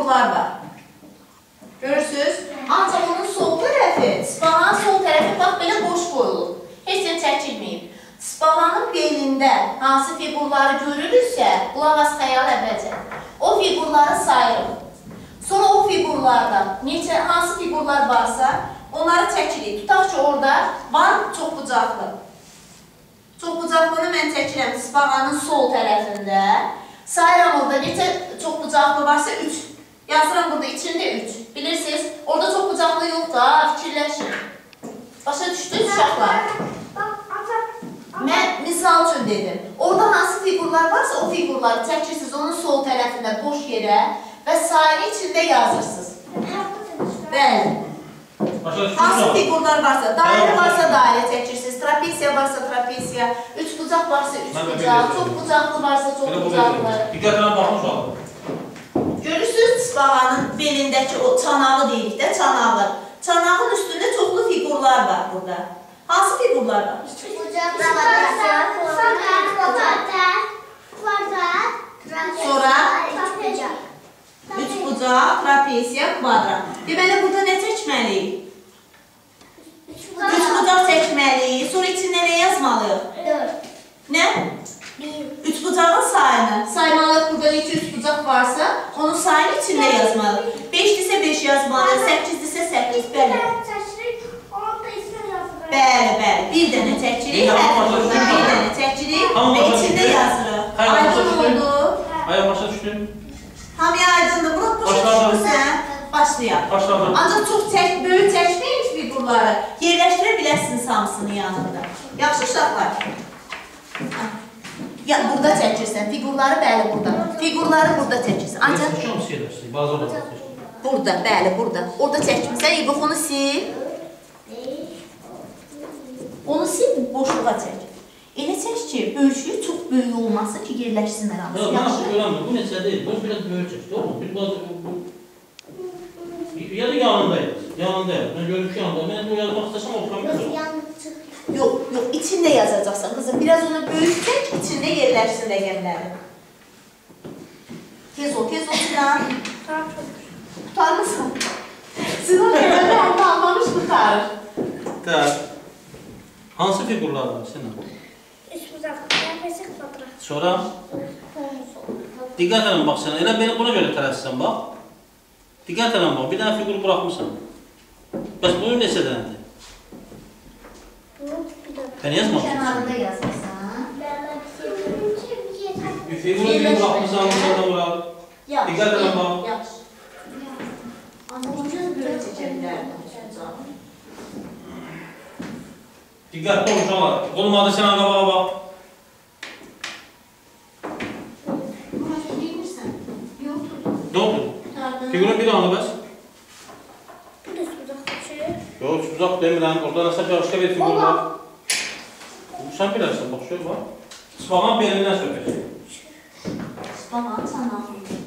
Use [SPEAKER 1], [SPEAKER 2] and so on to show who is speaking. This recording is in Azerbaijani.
[SPEAKER 1] fiqurlar var. Görürsünüz? Ancaq onun sol tərəfi, tısbağanın sol tərəfi bax belə boş qoyulub. Heç nə çəkilməyib. Tısbağanın belində hansı fiqurları görürüksə, qulaq as xəyal əvvəlcə. O fiqurları sayırıq. Sonra o fiqurlardan neçə, hansı fiqurlar varsa, onları çəkirik. Tutaq ki, orada var çoxbucaqlı. Çoxbucaqlını mən çəkirəm tısbağanın sol tərəfində. Sayıram orada neçə çoxbucaqlı varsa 3. Yazıram burada içində 3. Bilirsiniz, orada çoxbucaqlı yoxdur, ha, fikirləşin. Başa düşdünüz uşaqlar? Mən misal üçün dedim. Orada hansı fiqurlar varsa o fiqurları çəkirsiniz onun sol tərəfində boş yerə və sayını içində yazırsınız. Bəli. Hansı fiqurlar varsa, dairə varsa dairə çəkirsiniz, trapesiya varsa trapesiya, üçbucaq varsa üçbucaq, çoxbucaqlı varsa çoxbucaqlı.
[SPEAKER 2] Diqqətlə baxın uşaqlar.
[SPEAKER 1] Görürsünüz tısbağanın belindəki o çanağı deyirik də, çanağı. Çanağın üstündə çoxlu fiqurlar var burada. Hansı fiqurlar var?
[SPEAKER 3] Üçbucaq, kvadrat,
[SPEAKER 1] sonra üçbucaq, trapesiya, kvadrat. Deməli, burada nə çəkməliyik? Üçbucaq çəkməliyik. Sonra içində nə yazmalıyıq?
[SPEAKER 3] 4.
[SPEAKER 1] Nə? Üçbucağın sayını. Saymalıyıq burada neçə üçbucaq varsa, onun sayını içində yazmalıyıq. 5-dirsə 5 yazmalıyıq, 8-dirsə 8. Bəli. Bəli, bəli. Bir dənə çəkirik, hər buradan bir dənə çəkirik və içində yazırıq. Aydın oldu.
[SPEAKER 2] Hayır, başa düşdüm.
[SPEAKER 1] Hamıya aydındır. Murat, başa düşmürsən? Başlayaq.
[SPEAKER 2] Başladım.
[SPEAKER 1] Ancaq çox böyük çəkməyin fiqurları. Yerləşdirə bilərsiniz hamısını yanında. Yaxşı uşaqlar. Ya, burada çəkirsən. Fiqurları bəli burada. Fiqurları burada çəkirsən. Ancaq burada, bəli burada. Orada çəkmirsən. Yox, onu sil. Onu sil, boşluğa çək. Elə çək ki, böyüklüyü çox böyük olmasın ki, yerləşsinlər hamısı.
[SPEAKER 2] Yox, mən artıq görəmdir. Bu neçədir? Bu biraz böyük çək, doğru mu? Bir bazı bu... Ya da yanında yaz. Yanında yaz. Mən görürüm ki, yanında. Mən o yazmaq istəsəm, oxuram.
[SPEAKER 1] Yox, yox, içində yazacaqsan qızım. Biraz onu böyük çək, içində yerləşsin rəqəmləri. Tez ol, tez ol Sinan. Qutarmısan? Sinan rəqəmləri əldə almamış qutarır.
[SPEAKER 2] Qutar. Hansı fiqurlar var Sinan?
[SPEAKER 3] Üçbucaq, trapesiya, kvadrat.
[SPEAKER 2] Sonra? Diqqət edin bax sən, elə beni buna görə tələssən bax. Diqqət edin bax, bir dənə fiqur buraxmısan. Bəs bu neçə dənədir?
[SPEAKER 3] Bu bir dənə.
[SPEAKER 2] Sən yazmamışsın?
[SPEAKER 1] Kənarında yazmışsan.
[SPEAKER 2] Bir fiquru birini buraxmısan, burada bura. Diqqət edin bax.
[SPEAKER 1] Yaxşı. Ancaq biraz böyük çəkə bilərdim.
[SPEAKER 2] Diqqətli ol uşaqlar. Olmadı Sinan qabağa bax.
[SPEAKER 1] Murat, bilmirsən. Yox,
[SPEAKER 2] Nə oldu? Fiqurun bir anı bəs?
[SPEAKER 3] Bu da üçbucaq düşür.
[SPEAKER 2] Yox, üçbucaq demirəm. Orada nəsə başqa bir fiqur var. Sən bilərsən, bax, şöyle bax. Tısbağanın belindən söhbət.
[SPEAKER 1] Tısbağanın çanağı.